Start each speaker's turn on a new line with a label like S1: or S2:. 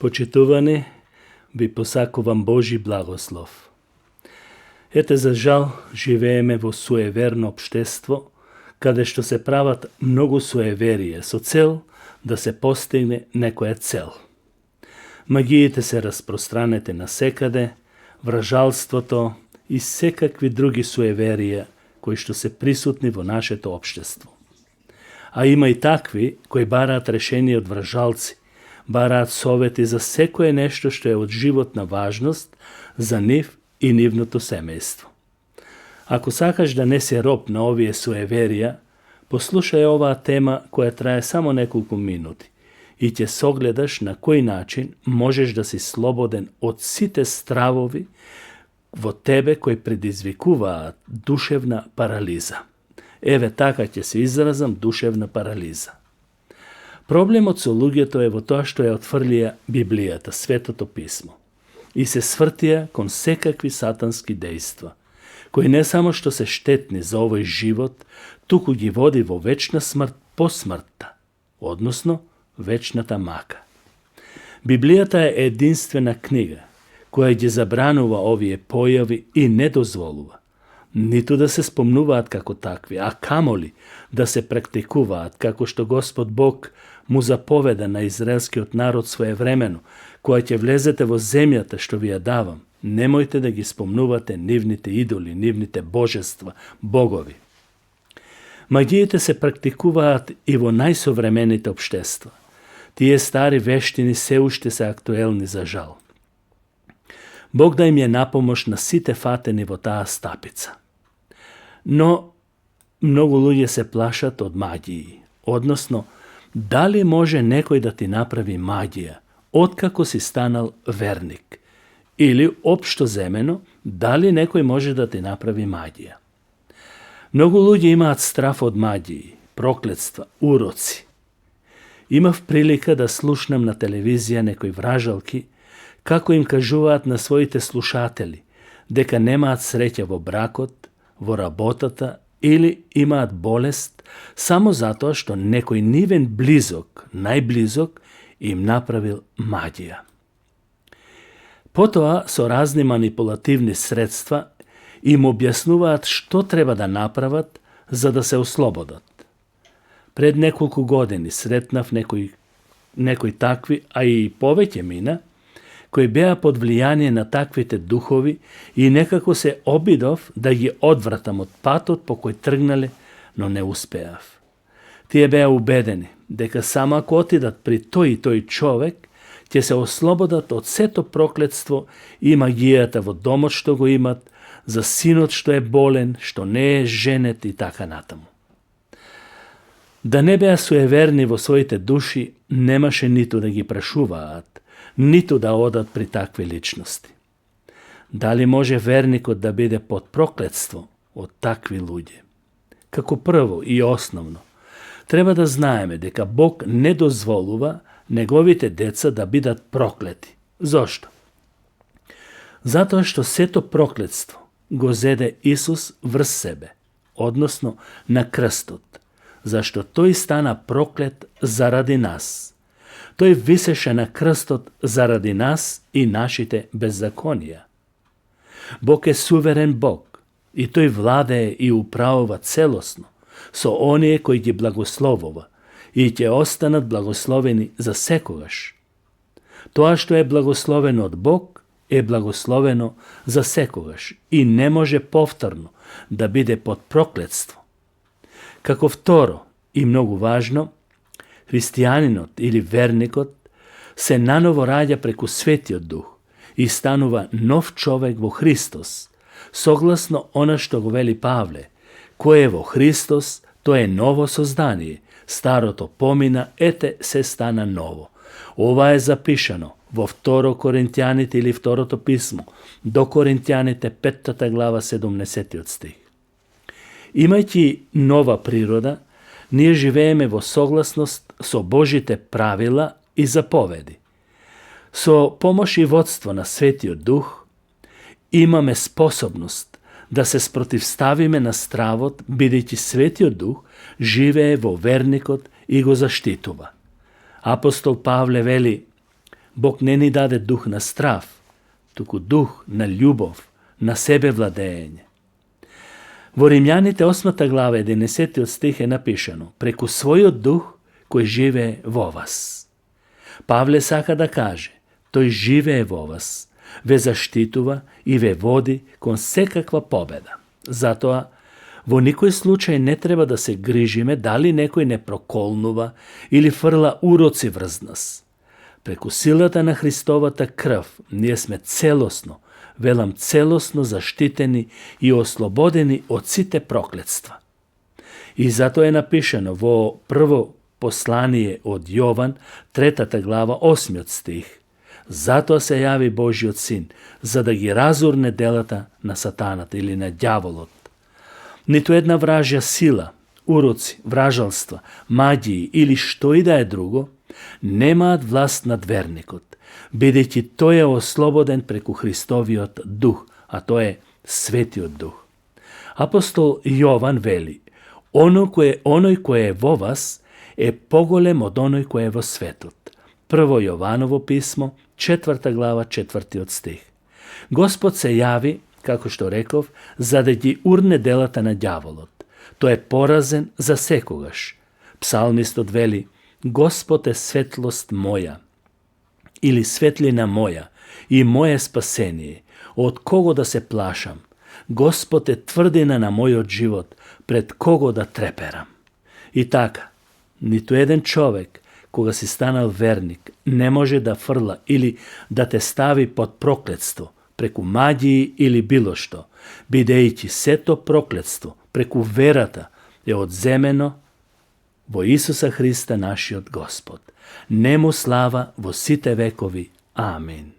S1: Почитувани, ви посакувам Божи благослов. Ете, за жал, живееме во суеверно општество, каде што се прават многу суеверие со цел да се постигне некоја цел. Магиите се распространете насекаде, вражалството и секакви други суеверија кои што се присутни во нашето општество. А има и такви кои бараат решение од вражалци, бараат совети за секое нешто што е од животна важност за нив и нивното семејство. Ако сакаш да не си роб на овие суеверија, послушај оваа тема која трае само неколку минути и ќе согледаш на кој начин можеш да си слободен од сите стравови во тебе кои предизвикуваат душевна парализа. Еве така ќе се изразам, душевна парализа. Проблемот со луѓето е во тоа што ја отфрлија Библијата, Светото писмо, и се свртија кон секакви сатански дејства, кои не само што се штетни за овој живот, туку ги води во вечна смрт по смртта, односно вечната мака. Библијата е единствена книга, која ги забранува овие појави и не дозволува ниту да се спомнуваат како такви, а камоли да се практикуваат како што Господ Бог му заповеда на израелскиот народ своевремено, кога ќе влезете во земјата што ви ја давам, немојте да ги спомнувате нивните идоли, нивните божества, богови. Магиите се практикуваат и во најсовремените општества. Тие стари вештини се уште се актуелни за жал. Бог да им е напомош на сите фатени во таа стапица. Но многу луѓе се плашат од магии, односно, дали може некој да ти направи магија, откако си станал верник? Или, општо земено, дали некој може да ти направи магија? Многу луѓе имаат страф од магии, проклетства, уроци. Имав прилика да слушнам на телевизија некои вражалки, како им кажуваат на своите слушатели, дека немаат среќа во бракот, во работата или имаат болест само затоа што некој нивен близок, најблизок, им направил магија. Потоа, со разни манипулативни средства, им објаснуваат што треба да направат за да се ослободат. Пред неколку години сретнав некои такви, а и повеќе мина, кои беа под влијание на таквите духови и некако се обидов да ги одвратам од патот по кој тргнале, но не успеав. Тие беа убедени дека само ако отидат при тој и тој човек, ќе се ослободат од сето проклетство и магијата во домот што го имат, за синот што е болен, што не е женет и така натаму. Да не беа суеверни во своите души, немаше ниту да ги прашуваат, ниту да одат при такви личности. Дали може верникот да биде под проклетство од такви луѓе? Како прво и основно, треба да знаеме дека Бог не дозволува неговите деца да бидат проклети. Зошто? Затоа што сето проклетство го зеде Исус врз себе, односно на крстот, зашто тој стана проклет заради нас. Тој висеше на крстот заради нас и нашите беззаконија. Бог е суверен Бог и тој владее и управува целосно со оние кои ги благословува и ќе останат благословени за секогаш. Тоа што е благословено од Бог е благословено за секогаш и не може повторно да биде под проклетство. Како второ и многу важно, христијанинот или верникот се наново раѓа преку Светиот Дух и станува нов човек во Христос, согласно она што го вели Павле, кој е во Христос, тој е ново создание, старото помина, ете се стана ново. Ова е запишано во 2 Коринтјаните или второто писмо, до Коринтјаните 5 глава 70 стих. Имајќи нова природа, ние живееме во согласност со Божите правила и заповеди. Со помош и водство на Светиот Дух, имаме способност да се спротивставиме на стравот, бидејќи Светиот Дух живее во верникот и го заштитува. Апостол Павле вели: Бог не ни даде дух на страв, туку дух на љубов, на себе владење. Во Римјаните 8 глава 11 стих е напишано: преку својот дух кој живее во вас. Павле сака да каже, тој живее во вас, ве заштитува и ве води кон секаква победа. Затоа, во никој случај не треба да се грижиме дали некој не проколнува или фрла уроци врз нас. Преку силата на Христовата крв, ние сме целосно, велам целосно заштитени и ослободени од сите проклетства. И затоа е напишано во прво послание од Јован, 3 глава, 8 стих: затоа се јави Божиот син, за да ги разурне делата на сатаната или на ѓаволот. Ниту една вражја сила, уроци, вражалства, магии или што и да е друго, немаат власт над верникот, бидејќи тој е ослободен преку Христовиот дух, а тој е Светиот дух. Апостол Јован вели: оној кој е во вас е поголем од оној кој е во светот. Прво Јованово писмо, 4 глава, 4 стих. Господ се јави, како што реков, за да ги урне делата на ѓаволот. Тој е поразен за секогаш. Псалмистот вели: Господ е светлост моја, или светлина моја, и моје спасение. Од кого да се плашам? Господ е тврдина на мојот живот, пред кого да треперам? И така, ниту еден човек, кога си станал верник, не може да фрла или да те стави под проклетство, преку магии или било што, бидејќи сето проклетство преку верата е одземено во Исуса Христа нашиот Господ. Нему слава во сите векови. Амин.